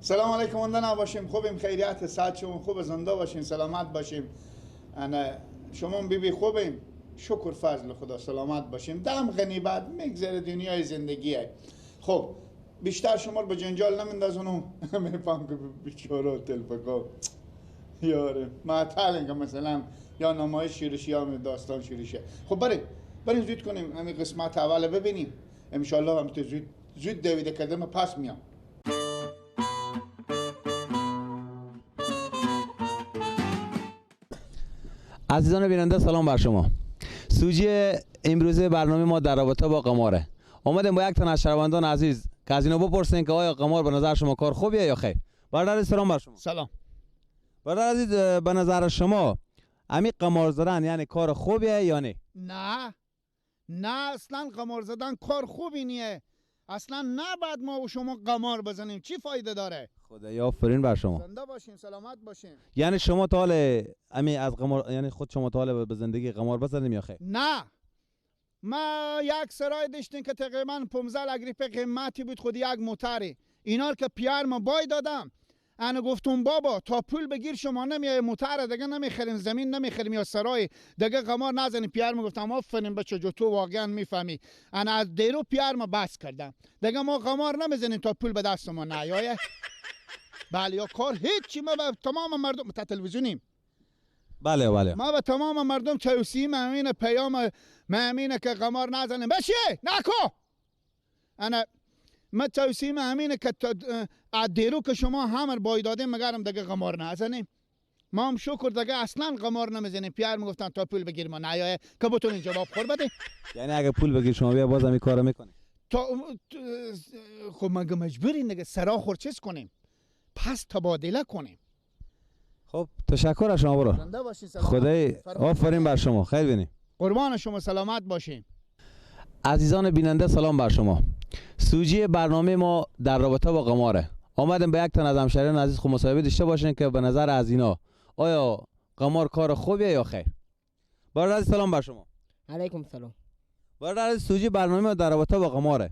سلام علیکم، زنده نباشیم، خوبیم، خیریت، ساعت شما خوب، زنده باشین، سلامت باشیم. انا شما بی خوبیم، شکر فضل خدا، سلامت باشیم. دم غنیبت میگذره، دنیای زندگیه. خب بیشتر شما رو به جنجال نمیندازونم. میفهم که بیچاره تلفکا یاره معطل که مثلا یا نمایش شیرشی یا داستان شیرشه. خب بریم زود کنیم همین قسمت اول ببینیم. انشالله هم تو زود دویده کردم پس میام. عزیزان بیننده سلام بر شما. سوژه امروزه برنامه ما در رابطه با قماره. آمدیم با یک تن از شنوندگان عزیز که از اینا بپرسیم که آیا قمار به نظر شما کار خوبیه یا خیر. برادر سلام بر شما. سلام. برادر عزیز، به نظر شما همین قمار زدن یعنی کار خوبیه یا نه؟ نه نه، اصلا قمار زدن کار خوبی نیه. اصلا نباید ما و شما قمار بزنیم، چی فایده داره؟ خدایا آفرین بر شما. زنده باشین، سلامت باشین. یعنی شما تا حال همین از قمار، یعنی خود شما تا حال به زندگی قمار بزنیم یا خیر؟ نه، ما یک سرای داشتیم که تقریبا 15 لک روپیه قیمتی بود، خود یک موتری. اینا که پیار ما بای دادم، انا گفتم بابا تا پول بگیر شما نمیای موتر دیگه نمیخریم، زمین نمیخریم یا سرای دیگه قمار نزنیم. پیار ما گفتم آفرین بچه جو، تو واقعا میفهمی. انا از دیرو پیار ما بس کردم دیگه، ما قمار نمیزنیم تا پول به دست ما نیایه. بله یا کار هیچی، ما به تمام مردم تا تلویزیونیم. بله بله، ما به تمام مردم توصیه همینه، پیام همینه که قمار نزنیم. بشی نکو. انا ما توصیه همینه که از دیرو که شما همر بای دادیم مگرم دیگه قمار نزنیم. ما هم شکر دیگه اصلا قمار نمیزنیم. پیار میگفتن تا پول بگیر ما نیایه که بتونین جواب خور بده. یعنی اگه پول بگیر شما بیا باز همین کارو میکنی؟ تا خب مگه مجبورین دیگه سرا خور چیز کنیم، پس تبادله کنیم. خب تشکر از شما برو. زنده باشین، سلامت. خدای آفرین بر شما. خیر بینیم. قربان شما، سلامت باشین. عزیزان بیننده سلام بر شما. سوژه برنامه ما در رابطه با قماره. آمدیم به یک تن از همشهریان عزیز خود مصاحبه داشته باشین که به نظر از اینا آیا قمار کار خوبیه یا خیر. برادر عزیز سلام بر شما. علیکم سلام. برادر عزیز، سوژه برنامه ما در رابطه با قماره.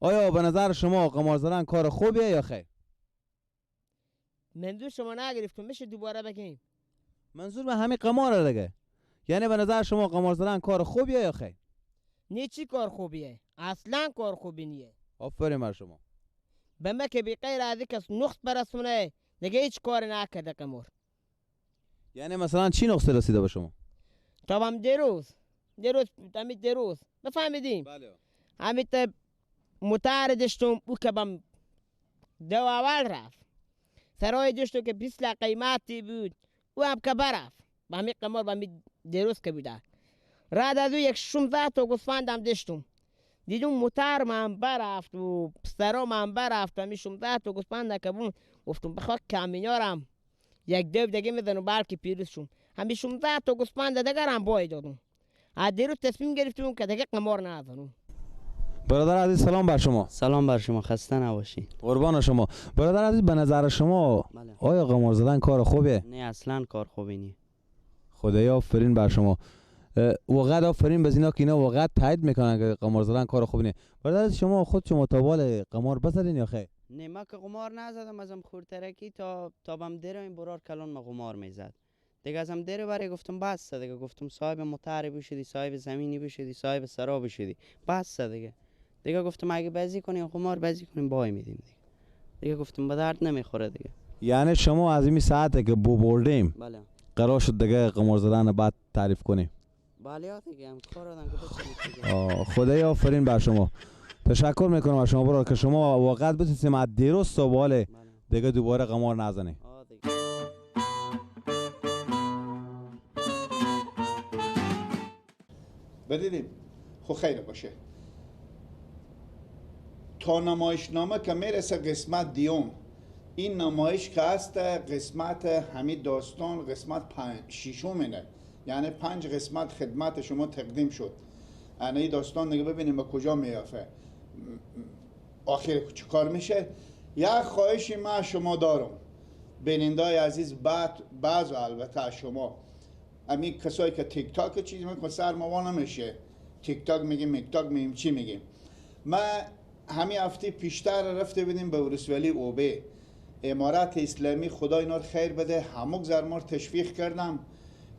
آیا به نظر شما قمار زدن کار خوبیه یا خیر؟ منظور شما نگرفتم، میشه دوباره بگیم؟ منظور من همین قماره دیگه. یعنی به نظر شما قمار زدن کار خوبیه یا خیر؟ نه، چی کار خوبیه؟ اصلا کار خوبی نیه. آفرین بر شما. به ما که بی غیر از کس نقص برسونه دیگه هیچ کار نکرده قمار. یعنی مثلا چی نقص رسیده به شما؟ تا هم دیروز همین دیروز بفهمیدیم. بله. همین تا موتر داشتم او که بم دو اول رفت. سرای داشتم که 20 لک قیمتی بود، او هم که برفت. به همین قمار به همین دیروز که بوده. رد از او یک 16 تا گوسفندم داشتم. دیدم موتر من برفت و سرا من برفت و همین 16 تا گوسفند که بود، گفتم بخواه کمینارم یک دو دیگه میزنم بلکه پیروز شم. همین 16 تا گوسفند دیگر هم بای دادم. از دیروز تصمیم گرفتم که دیگه قمار نزنم. برادر عزیز سلام بر شما. سلام بر شما، خسته نباشین. قربان شما. برادر عزیز، به نظر شما بله. آیا قمار زدن کار خوبه؟ نه اصلا کار خوبی نیست. خدایا آفرین بر شما. واقعا آفرین به اینا که اینا واقعا تایید میکنن که قمار زدن کار خوبی نیست. برادر عزیز، شما خود شما تا بال قمار بزدین یا خیر؟ نه، ما که قمار نزدم، ازم خورترکی تا بم در این برار کلان ما قمار میزد. دیگه ازم در برای گفتم بس دیگه، گفتم صاحب موتر بشدی، صاحب زمینی بشدی، صاحب سرا بشدی، بس دیگه. دیگه گفتم اگه بازی کنیم قمار بازی کنیم بای میدیم دیگه. دیگه گفتم به درد نمیخوره دیگه. یعنی شما از این ساعته که بو بردیم بله قرار شد دیگه قمار زدن بعد تعریف کنیم. بله دیگه هم کار دادن که خدای آفرین بر شما. تشکر میکنم از شما برادر که شما واقعا بتونیم از دیروز صبح دیگه دوباره قمار نزنیم. بدیدیم خب خیر باشه. تا نمایشنامه که میرسه قسمت دیوم، این نمایش که هست قسمت همین داستان قسمت 5 6، یعنی 5 قسمت خدمت شما تقدیم شد. یعنی این داستان دیگه ببینیم به کجا میافه، آخر چه کار میشه. یک خواهشی من شما دارم بینندای عزیز، بعض البته از شما همین کسایی که تیک تاک چیز میکنه سر ما نمیشه، تیک تاک میگیم، میک تاک میگیم، چی میگیم. ما همین هفته پیشتر رفته بودیم به ولسوالی اوبه. امارت اسلامی خدا اینا رو خیر بده، هموک زرمار تشویق کردم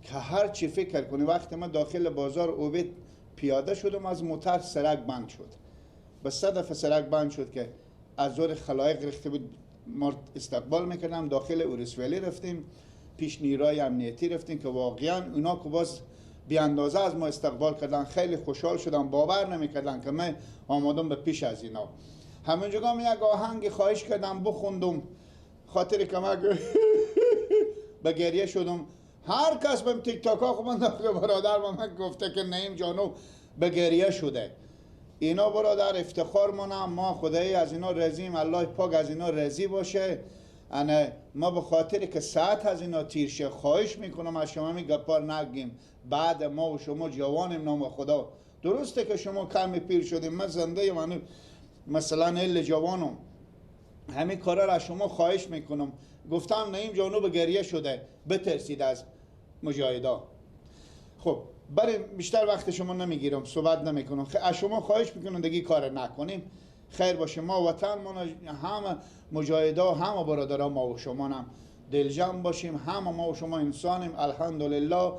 که هر چی فکر کنی. وقتی من داخل بازار اوبید پیاده شدم از موتر، سرک بند شد، به 3 دفعه سرک بند شد که از زور خلایق ریخته بود، ما استقبال میکردم. داخل اورسویلی رفتیم، پیش نیروی امنیتی رفتیم که واقعا اونا که باز بی اندازه از ما استقبال کردن، خیلی خوشحال شدم، باور نمیکردن که من آمادم به پیش از اینا. همونجا هم یک آهنگ خواهش کردم بخوندم، خاطر کمک به گریه شدم. هر کس بهم تیک تاک ها خوب انداخته برادر با من گفته که نعیم جانو به گریه شده. اینا برادر افتخار مانم، ما خدایی از اینا رضیم، الله پاک از اینا رضی باشه. انا ما به خاطر که ساعت از اینا تیر شه خواهش میکنم از شما می گپار نگیم. بعد ما و شما جوانیم نام خدا، درسته که شما کمی پیر شدیم، من زنده من مثلا ال جوانم، همین کارا را از شما خواهش میکنم. گفتم نعیم جانو به گریه شده، بترسید از مجاهدا. خب برای بیشتر وقت شما نمیگیرم، صحبت نمیکنم، از شما خواهش میکنم دیگه کار نکنیم. خیر باشه، ما وطن ما همه مجاهدا، همه برادرها ما و شما هم دلجمع باشیم، همه ما و شما انسانیم، الحمدلله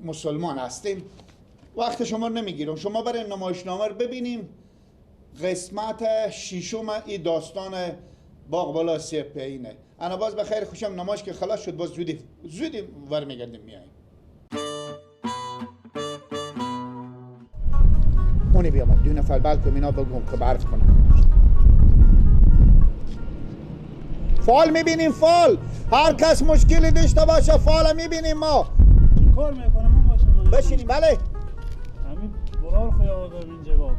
مسلمان هستیم. وقت شما نمیگیرم، شما برای نمایشنامه رو ببینیم. قسمت ششم این داستان باغ بالا سپینه. انا باز بخیر خوشم، نمایش که خلاص شد باز زودی زودی ور میگردیم میایم. اونی بیامد دو نفر بلکم اینا بگم که برف کنم. فال میبینیم، فال هر کس مشکلی داشته باشه فال میبینیم ما. کار میکنم ما شما بشینیم. بله همین برار خوی آوردم اینجا.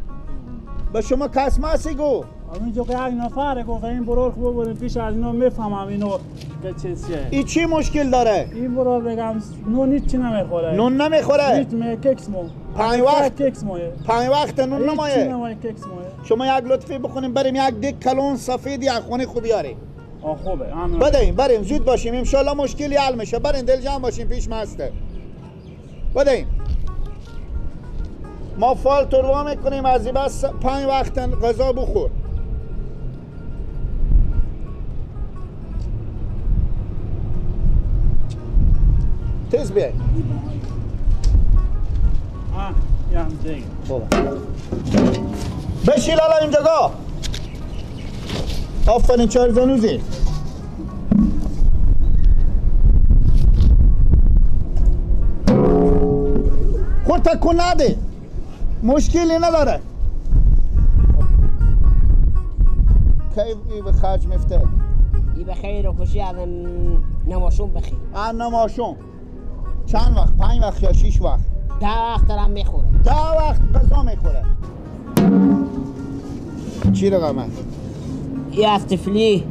به شما کس ماسی گو همینجا که یک نفر گفت این برار خوب ببریم پیش از اینا، میفهمم اینو که چیه. این چی مشکل داره؟ این برار بگم نون هیچ نمیخوره. نون نمیخوره؟ هیچ می کیکس مو. پنج وقت کیکس مو. پنج وقت نون نمایه. کیکس مو. شما یک لطفی بکنیم بریم یک دیگ کلون سفید یک خونه خوب بیاریم. آ خوبه. بدیم بریم زود باشیم ان شاء الله مشکلی حل میشه. بریم دل جمع باشیم پیش مسته. بدیم. ما فال تروا میکنیم از بس پنج وقت غذا بخور. تیز بیای. بشی لالا اینجا گاه. آفرین چهار زنوزی. خود تکون نده، مشکلی نداره. کی به خرج میفته؟ ای به خیر و خوشی از نماشون بخیر. از نماشون چند وقت؟ 5 وقت یا 6 وقت؟ 10 وقت دارم میخوره. 10 وقت غذا میخوره. چی رقمه؟ ای از طفلی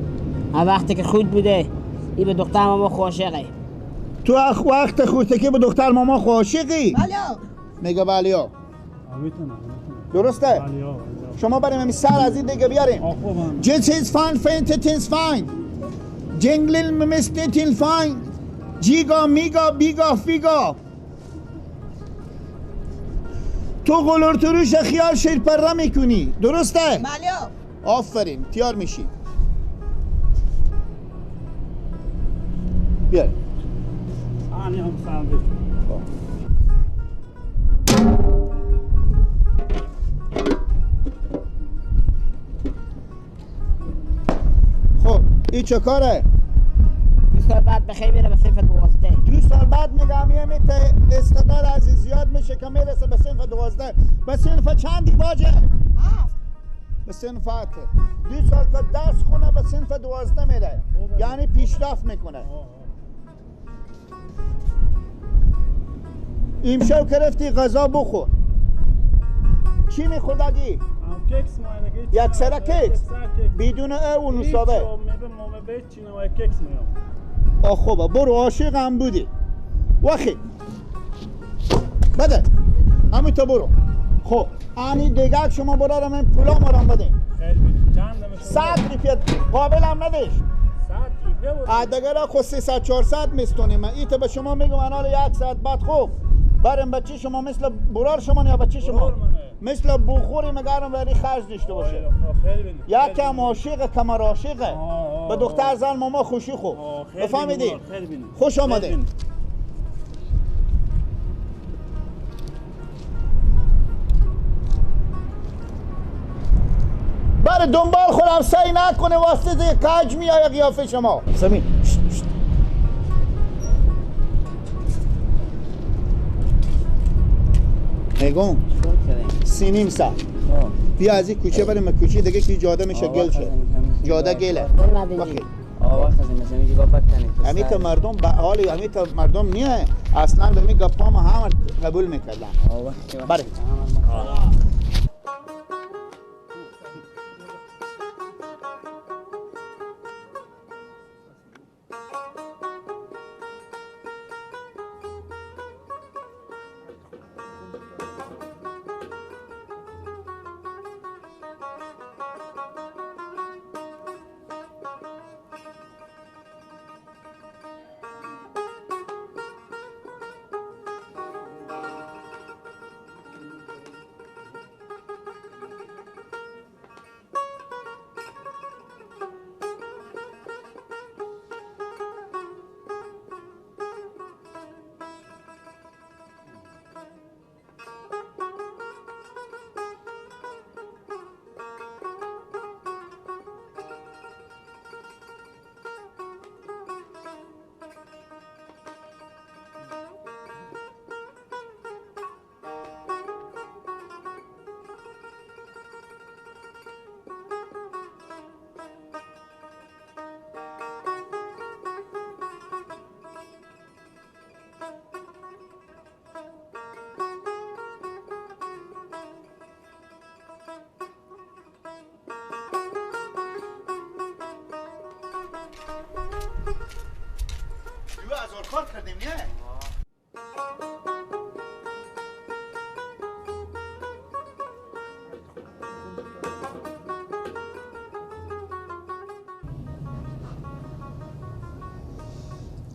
وقتی که خود بوده ای به دختر ماما عاشقه. تو وقت خودکی به دختر ماما عاشقی؟ بله. میگه بله. درسته؟ شما بریم همین سر از این دیگه بیاریم. جنس is fine, faint is fine. جنگلیل مستیتین fine. جیگا میگا بیگا فیگا. تو قلورتروش خیال شیرپره میکنی، درسته؟ بله. آفرین، تیار میشی. بیار. خب این چه کاره؟ 2 سال بعد بخیر میره به صنف 12. 2 سال بعد میگم یه میته استعداد از زیاد میشه که میرسه به صنف 12. به صنف چندی باجه؟ 7. به صنف 7. 2 سال که درس خونه به صنف 12 میره، یعنی پیشرفت میکنه. امشب که رفتی غذا بخور. چی میخوردی؟ یک سره کیک بدون او نوشابه. آه خوبه، برو عاشق هم بودی. وخی بده همین تا برو. خب انی دیگه شما برارم این پولا مارم بده. 100 روپیه قابل هم ندش. 100 روپیه دیگه را خود 300 400 میستونیم. من ایتا به شما میگم انال 1 ساعت بعد. خوب برم بچه شما مثل برار شما یا بچه شما مثل بخوری مگرم ولی خرج داشته باشه. یکم عاشق کمر عاشقه به دختر زن ماما خوشی خوب بفهمیدی؟ خوش آمده. بر دنبال خودم سعی نکنه واسطه دیگه کج میایه قیافه شما. سمین میگم 3.5 ساعت بیا از این کوچه بریم کوچه دیگه که جاده میشه گل شد. جاده گله. همین تا مردم به حال همین تا مردم نیه اصلا به می گپا ما هم قبول میکردن. بله. کار کردیم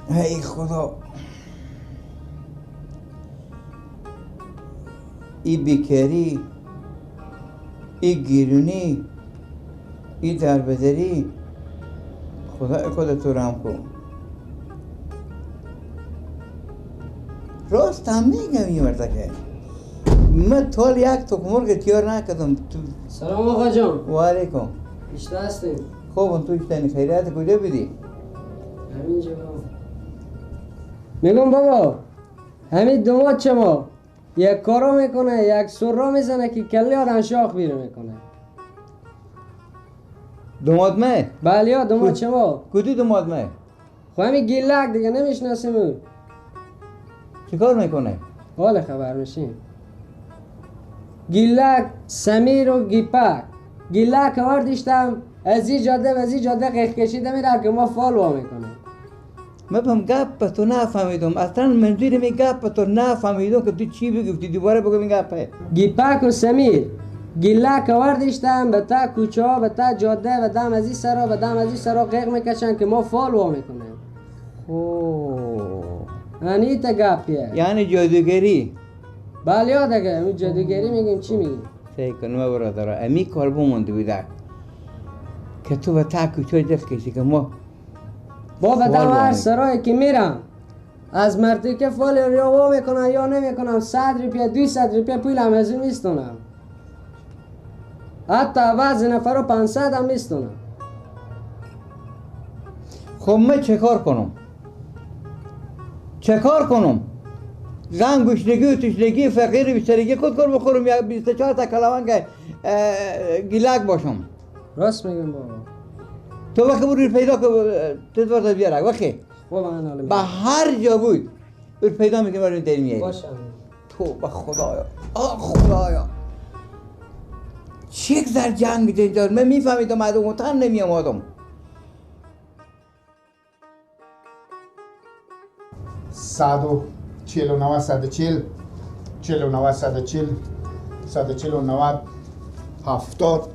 نه؟ ای خدا، ای بیکاری، ای گیرونی، ای دربدری، خدا خدا تو رحم کن. راست هم میگم این مرتکه من طول یک تخم مرغ تیار نکردم. سلام آقا جان. و علیکم. بیشتر هستیم؟ خوبم، تو بیشترین خیریت کجا بودی؟ همینجا بابا. میگم بابا همین دومات چه ما یک کارا میکنه یک سرا میزنه که کلی آدم شاخ بیره میکنه. دومات مه؟ بله یا دومات چه ما. کدو دومات مه؟ خب همین گیلک دیگه نمیشناسیم او. چیکار میکنه؟ حال خبر میشیم. گیلک سمیر و گیپک گیلک آوردیشتم از این جاده و از این جاده قیخ کشیده میره که ما فال وا میکنه. من بهم گپ تو نفهمیدم اصلا، منظور می گپ تو نفهمیدم که تو چی بگفتی، دوباره بگو این گپه. گیپک و سمیر گیلک آوردیشتم به تا کوچه ها به تا جاده و دم از این سرا و دم از این سرا قیق میکشن که ما فال وا میکنه. خب یعنی تا گپیه، یعنی جادوگری. بله یا دیگه اون جادوگری میگیم. چی میگیم؟ فکر کنم برادر امی کار بمونده بوده که تو به تا کوچه دست کشی که ما با به دم هر سرایی که میرم از مردی که فال یا وا میکنن یا نمیکنم 100 روپیه 200 روپیه پول هم از اون میستونم، حتی بعضی نفر 500 هم میستونم. خب من چه کار کنم؟ چه کار کنم؟ زن گشنگی و تشنگی فقیر بیچارگی خود کار بخورم یا 24 تا کلوانگ گیلک باشم؟ راست میگم بابا. تو وقتی برو پیدا که تدوار بیاره وقتی به هر جا بود برو پیدا میکنی برو در میاری. باشه تو به خدایا، آه خدایا چه در جنگ جنجال. من میفهمیدم از اون تن نمیامدم. 149 140 49 140 149 70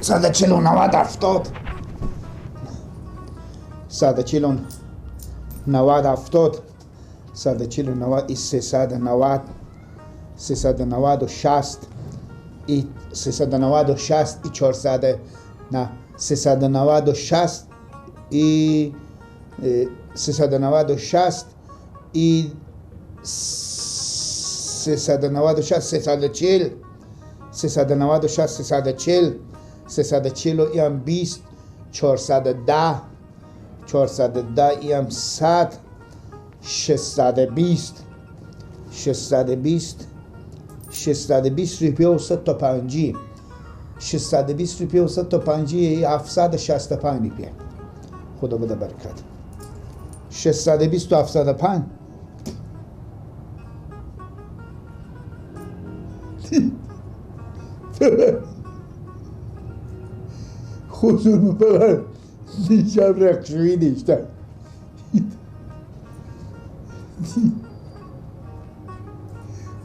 149 70 149 70 140 و 90، ای 390، 390 و 60، ای 390 و 60، ای 400، نه 390 و 60، ای 390 و 60، ای 390 و 60، 340، 390 و 60، 340، 340 و ای هم 20، 410، 410، ای هم 100، 620، 620، 620 روپیه و 105، 620 روپیه و 105، 765 روپیه. خدا بده برکت. 620 و 705. خصوص مپرد دیشب رقشویی دیشتن.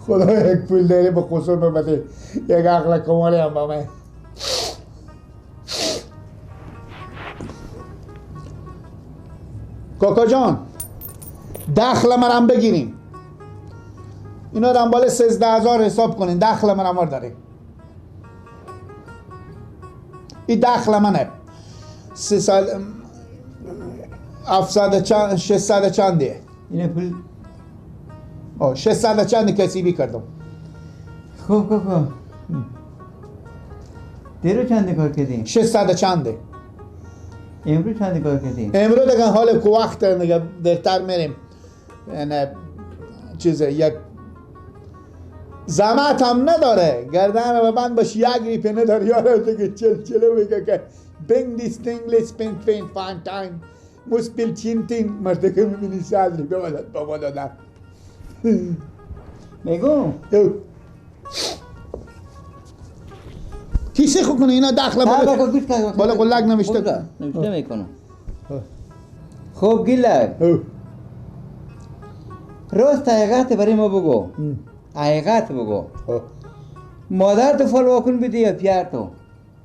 خدا یک پول داره به خصوص بده، یک عقل کمالی هم با من. کاکا جان دخل منم بگیریم، اینا رو 13,000 حساب کنین. دخل منم آر داره، این دخل منه. 300 700 چند 600 چنده اینه پول؟ 600 چند کسی کردم. خب کاکا دیرو چند کار کردیم؟ 600 چنده. امروز چند کار کردیم؟ امروز دیگه حال کو وقت دیگه درتر میریم. یعنی چیز یک زحمت هم نداره، گردن به بند باش یک ریپه نداره یاره دیگه چل چلو میگه که بینگ دیس تینگلیس پین پین فانتاین موسپیل چینتین. مرده که میبینی 100 ریپه ولد بابا دادن. میگم کیسه خو کنه اینا دخل بالا بالا قلق نوشته نوشته میکنم. خب گیلک راست حقیقت برای ما بگو، حقیقت بگو. مادر تو فالو کن بیدی یا پیار تو؟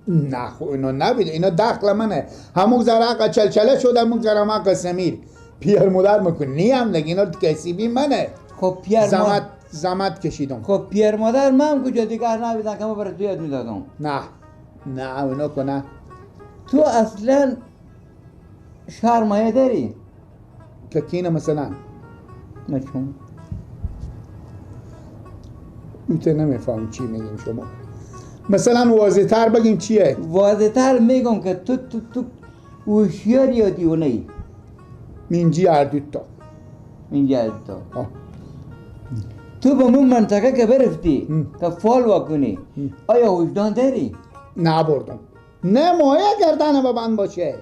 نه خب اینا نبیده، اینا دخل منه. همون ذره چلچله شد، همون ذره ما قسمیر پیار مادر میکنه نیم دیگه، اینا کسی منه. خب پیار زحمت کشیدم. خب پیر مادر من کجا دیگر نبیدن که ما برای تو یاد میدادم. نه نه اینا کنه. تو اصلا شرمایه داری؟ که کینه مثلا؟ نه چون ایته نمیفهم چی میگیم شما. مثلا واضح تر بگیم چیه؟ واضح تر میگم که تو تو تو هوشیار یا دیوانه ای؟ منجی هر دو تا. منجی هر دو تا. تو به مون منطقه که برفتی که فال واکنی آیا وجدان داری؟ نه بردم. نه مایه گردن به بند باشه.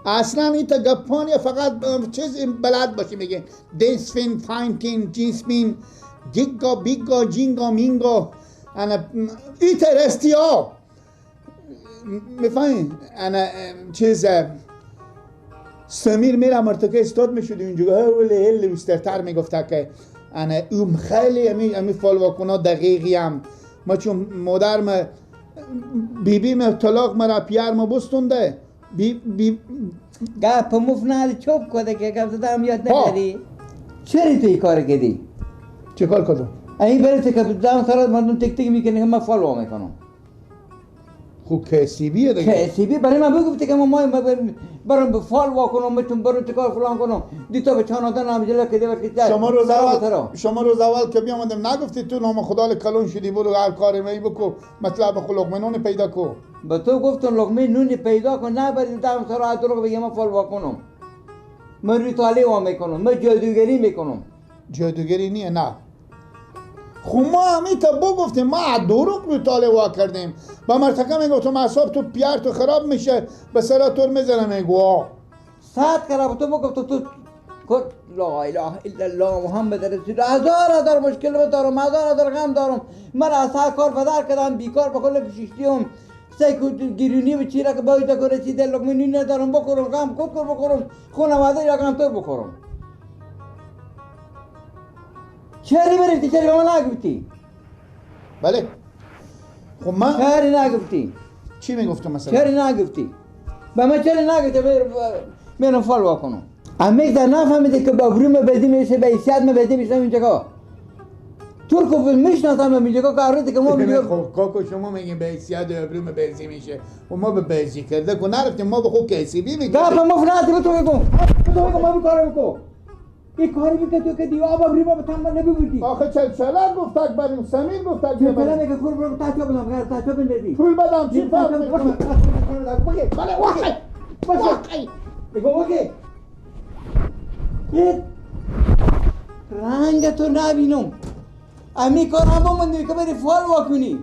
اصلا این تا گپانی فقط چیز بلد باشه میگه دیسفین فاینتین جینسمین گیگا بیگا جینگا مینگا انا ایت رستیا میفهمی؟ انا چیز سمیر میره مرتکه استاد میشد اونجا ولی هل بیشترتر میگفته که انا اوم خیلی امی فالواکونا دقیقی هم ما چون مادرم بیبی می طلاق مرا پیار ما بستونده بی بی گپ مف ندی چوب کده که گپ زدم یاد نداری. چرا تو این کار کردی؟ چه کار کردم؟ این برای که دم سرات مردم تک تک میکنه که من فالو میکنم. خب کسیبیه دیگه. کسیبی برای من بگفتی که ما برم به فال وا کنم میتونم برم چیکار فلان کنم دیتا به چند آدم هم جلو کده وقتی شما روز اول که بیامدم نگفتی تو نام خدا کلون شدی برو هر کاری می بکو مطلب خو لقمه نون پیدا کو. به تو گفتم لقمه نون پیدا کن نه برای دم سرات دروغ بگم من فال وا کنم. من ریتالی وا میکنم، من جادوگری میکنم. جادوگری نیه نه. خب ما همی تا بگفتیم ما دروغ رو طالع وا کردیم با مرتکه میگفتم اعصاب تو پیار تو خراب میشه به سرا تور میزنم میگو صد خراب تو بگفت تو لا اله الا الله محمد رسول هزار هزار مشکل دارم، هزار هزار غم دارم، من از هر کار بدر کردم بیکار به کل شیشتیم سیکو گیرونی و چیرا که باید کنه چی دل لقمه نون ندارم بخورم غم خود کن بخورم خانواده یا غم تو بخورم. چرا برفتی؟ چرا به من نگفتی؟ بله خب من چرا نگفتی؟ چی میگفتم مثلا؟ چرا نگفتی؟ به من چرا نگفتی برم فال وا کنم؟ امیک در نفهمیده که با بروم بدی میشه به حیثیت ما بدی میشه اینجا ترکو میشناسم اینجا که هر که ما میگیم. خب کاکو شما میگیم به حیثیت ابروم بنزی میشه و ما به بنزی کرده کو نرفتیم، ما به خود کسی میگیم. گپ ما فرات تو بگم تو بگم ما کارو بکن. این کاری بکن تو که دی آب ابروم به تام نبودی. آخه چل چلک گفت تک بریم سمین گفت تک بریم. میگه کور برو تا چه بدم غیر تا چه بندی پول بدم چی فرق میکنه؟ بله واقعی واقعی میگم اوکی رنگ تو نبینم. امی کار هم بموندی که بری فال واکنی.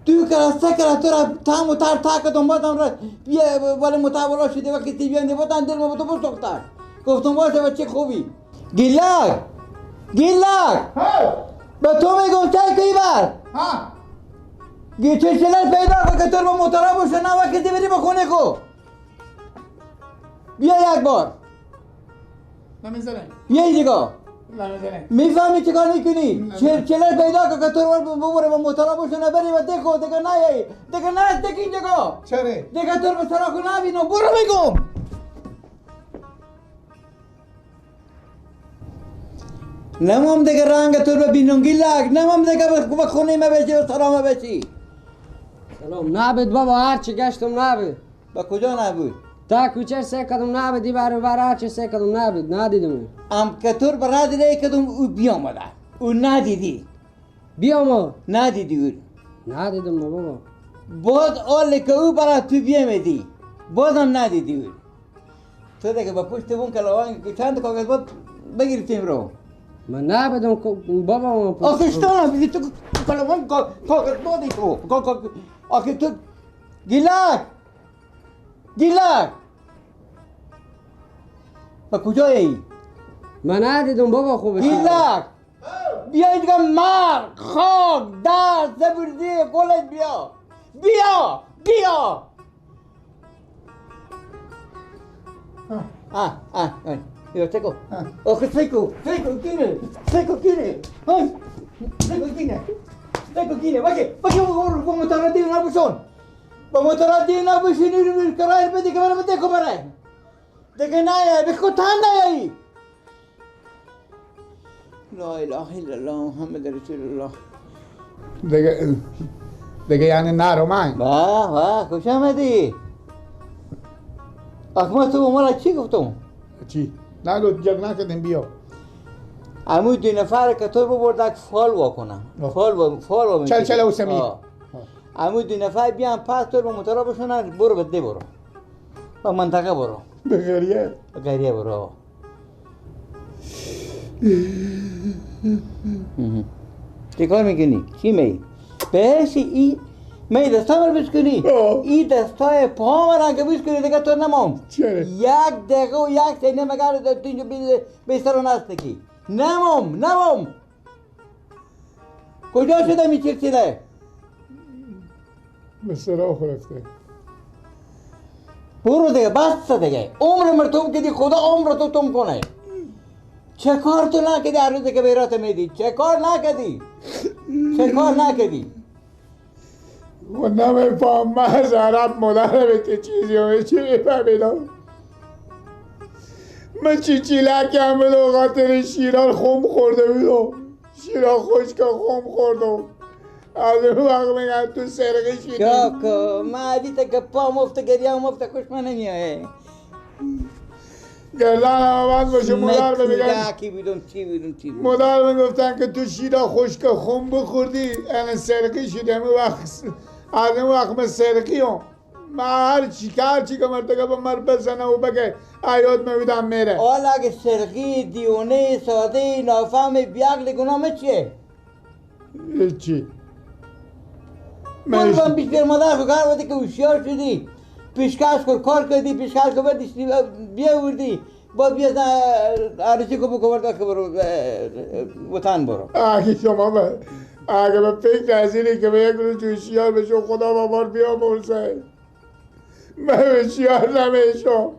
تو که راسته که تو را تام و تر تا کدوم بادم را بیا ولی متابلا شده وقتی بیانده بودن دل ما تو بسوختن. گفتم باشه بچه خوبی. گیلک گیلک به تو میگم چای کی بر ها گیچه چلر پیدا کن که تو رو موتورا باشه نه وقتی بری به خونه کو. بیا یک بار نمیزنه. بیا دیگه نمیزنه. میفهمی چیکار میکنی؟ چلر پیدا کن که تو رو ببره با موتورا باشه نه بری و دیگه دیگه نیایی دیگه نه دیگه اینجا. چرا؟ دیگه تو رو به سراغ نبینم. برو میگم. نمام دیگه رنگ تو رو ببینم گیلک. نمام دیگه به خونه ما بشی و سرا ما بشی. سلام نبود بابا، هرچی گشتم نبود. با کجا نبود؟ تا کوچه سه کدوم نبود، دی بر بر هرچی سه کدوم نبود، ندیدم. ام کتور برا دیده کدوم او بیامده او ندیدی. بیامد ندیدی او ندیدم نه بابا. باز آل که او برا تو بیامدی بازم ندیدی او. تو دیگه با پشت بون کلاوان که چند کاغذ بود بگیریم رو. من نبودم بابا. آخه شتانم تو کلاوان کاغذ بادی تو آخه تو گیلک گیلک با کجایی؟ من ندیدم بابا. خوبه گیلک بیا دیگه. مرگ خاک دست زبردی قولت بیا بیا بیا. آه آه بیا تکو. آخه تکو تکو کینه تکو کینه تکو کینه تکو کینه. باشه باشه با موتورا دیو نبوشون با موتورا دیو نبوشون کرایه بده که برم تکو برای دیگه نیای به خود هم نیایی. لا اله الا الله محمد رسول الله. دیگه دیگه یعنی نرو من. واه واه خوش آمدی. آخه ما تو مالا چی گفتم؟ چی؟ نگو جگ نکردیم بیا. امو دو نفر که تو ببردک فال وا کنم. فال وا فال وا. چل چل اوسمی. امو دو نفر بیان پس تو به موتورا بشونن برو بده برو. به منطقه برو. به قریه. به قریه برو. چی کار میکنی؟ چی می؟ بهش ای می دستا رو بشکنی ای دستای پا رو که بشکنی دیگه تو نمام. چرا؟ یک دقیقه و یک ثانیه مگر تو اینجا بیستر رو نستکی. نمام نمام. کجا شده میچرچیده؟ به سراخ رفته. برو دیگه بس دیگه. عمر مرتوب کدی خدا عمر تو تم کنه. چه کار تو نکردی هر روز که بیرات میدی؟ چه کار نکردی؟ چه کار نکردی؟ و نمیفهم من از عرب مادرم چه چیزی و چی میفهمیدم. من چی چیلکم بودم خاطر شیران خم خورده بودم. شیران خشک خم خوردم. از اون وقت میگم تو سرقی شیرین. کاکا من عدیت که پا مفت گریه مفت خوش من نمیایه. گردن هم باشه مادر میگن کی بودم چی بودم چی بودم. مادر میگفتن که تو شیرا خشک خم بخوردی الان سرقی شدی. همون وقت از اون وقت من سرقی هم. من هر چی که هر چی که مرتکب مر بزنه و بگه عیاد میبودم میره. حالا اگه سرقی دیونه ساده نافهم بیعقل گناه چیه؟ چی؟ من پیش بر مادر خو کار بودی که هوشیار شدی پیشکش کن کار کردی پیشکش کن بردی بیاوردی باید بیا عروسی کو بکن برد که برو وطن برو. اگه شما به اگه به فکر از اینه که به یک روز هوشیار بشم خدا بابار بیامرزه. من هوشیار نمیشم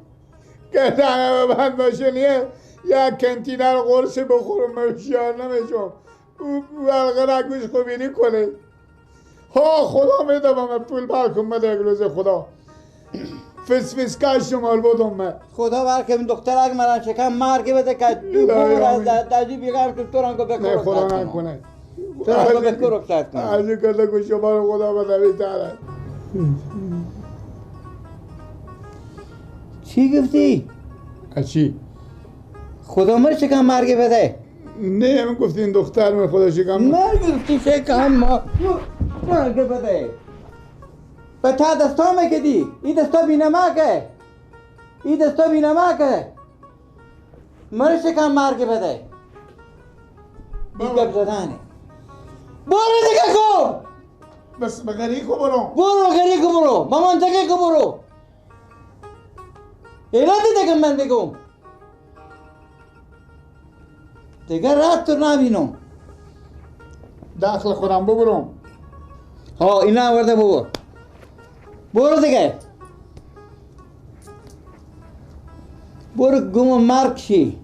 که تنها به من باشه نیه یک کنتینر قرص بخورم من هوشیار نمیشم. او ورقه رگوش خوبینی کنه. ها خدا میده به من پول برکن بده یک روز خدا. فس فس کش شمال بودم من. خدا برکه این دخترک مرا شکم مرگ بده که دو بور از دجی بیگم تو رنگو بکر. نه خدا نکنه. تو رنگو بکر رخصت کنه. از این کده که شما رو خدا بده بیتره. چی گفتی؟ چی؟ خدا مرا شکم مرگ بده. نه من گفتی این دختر من خدا شکم مرگ گفتی شکم مرگ بده. به تا دستا میکدی این دستا بینمکه این دستا بینمکه مرا شکم مرگ بده. این گپ زدنه. برو دیگه کو بس بغری کو برو. برو بغری کو برو با منطقه کو برو. اینا دیگه من بگم دیگه رات تو نبینم. داخل خودم ببرم. ها اینا ورده ببر. برو دیگه برو گم مرگ شی.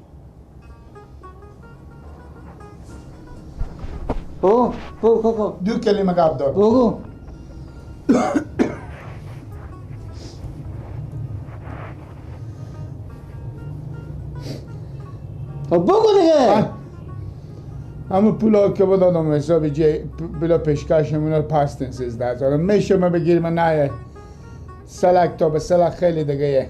او بگو بگو دو کلمه گپ دار. بگو. بگو دیگه. همه پولا که بدادم حساب جی پولا پیشکشم اونا پستن 13,000 میشه من بگیرم نه سلک تا به سلک خیلی دیگه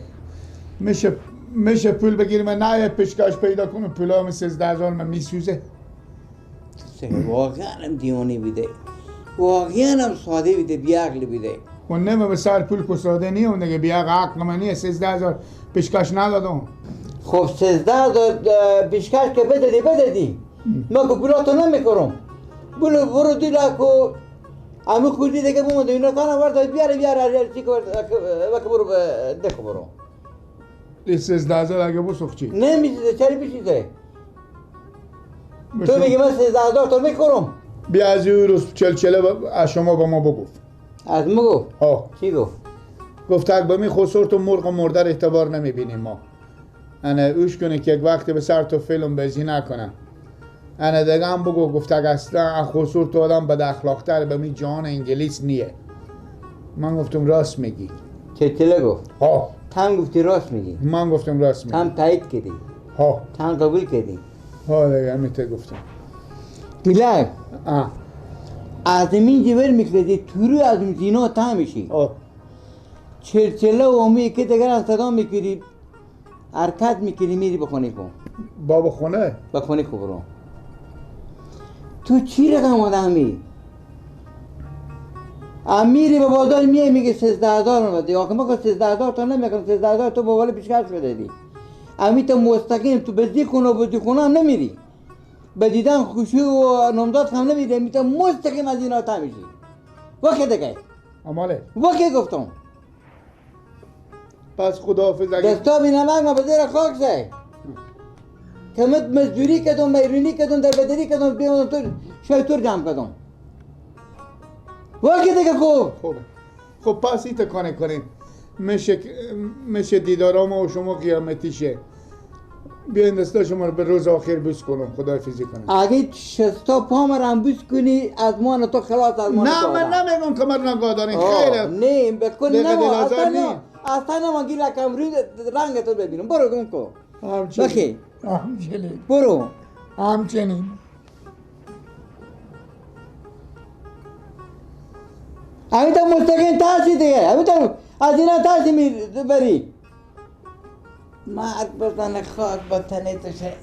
میشه پول بگیرم نه پیشکش پیدا کنم پولا من 13,000 من میسوزه. واقعا هم دیوانه بیده، واقعا هم ساده بیده، بیعقل بیده. و نه به سر پول که ساده نیه اون دیگه بیعقل عقل من نیه. 13,000 پیشکش ندادم. خب 13,000 پیشکش که بدادی بدادی ما که پولاتو نمیکنم. برو برو دیلا که امو خوردی دیگه بومده اینا کنم ورده بیاره بیاره چی که برو دکو برو. 13,000 اگه بسوخ چی؟ نمیچیزه چرا بچیزه؟ تو میگی من 13,000 تا میخورم. بیا از اون روز چلچله از شما با ما بگفت. از ما گفت؟ ها. چی گفت؟ گفت اگه با می خسر تو مرغ و مرده اعتبار نمیبینیم ما. انا اوش کنه که یک وقتی به سر تو فیلم بازی نکنم. انا دیگه هم بگو گفت اگه اصلا خسر تو آدم بد اخلاق‌تر به می جان انگلیس نیه. من گفتم راست میگی. چلچله گفت؟ ها. تم گفتی راست میگی؟ من گفتم راست میگی. تم تایید کردی؟ ها. تم قبول کردی؟ ها دیگه همین گفتم. دیلک از این جبر میکردی تورو از این زینا تا میشی. چلچله و امی که دیگر از صدا میکردی حرکت میکردی میری به خونه کن. بابا خونه؟ به خونه کو برو. تو چی رقم آدمی؟ امیری به بازار میای میگه 13,000 بده. آخه ما که 13,000 تا نمیکنم. 13,000 تو با پیشکش بدادی. امی تو مستقیم تو بزدی خونه و بزدی خونه هم نمیری. به دیدن خوشی و نامزاد هم نمیری. امی تو مستقیم از اینا تا میشی. وقتی دیگه اماله وقتی گفتم پس خداحافظ. اگه دستا بینمک ما به زیر خاک زی که مت مزدوری کردم میرونی کردم در بدری کردم بیامدم تو شای تور جمع کردم. وقتی دیگه خوب خوبه. خب پس این تکانه کنیم میشه دیدارا ما و شما قیامتی شه. بیاین دستا شما رو به روز آخر بوس کنم. خداحافظی کنم. اگه شستا پا مرم بوس کنی از مان تو خلاص از مان نه من نمیگم که من نگاه دارین. خیره نه بکن نه اصلا نه اصلا نه من گیره کم روی رنگ تو ببینم. برو گم کن. همچنین همچنین برو همچنین. همین تا مستقیم ترسی دیگه. همین تا از اینا ترسی میبری. مرگ بزنه خاک با تنه تشه.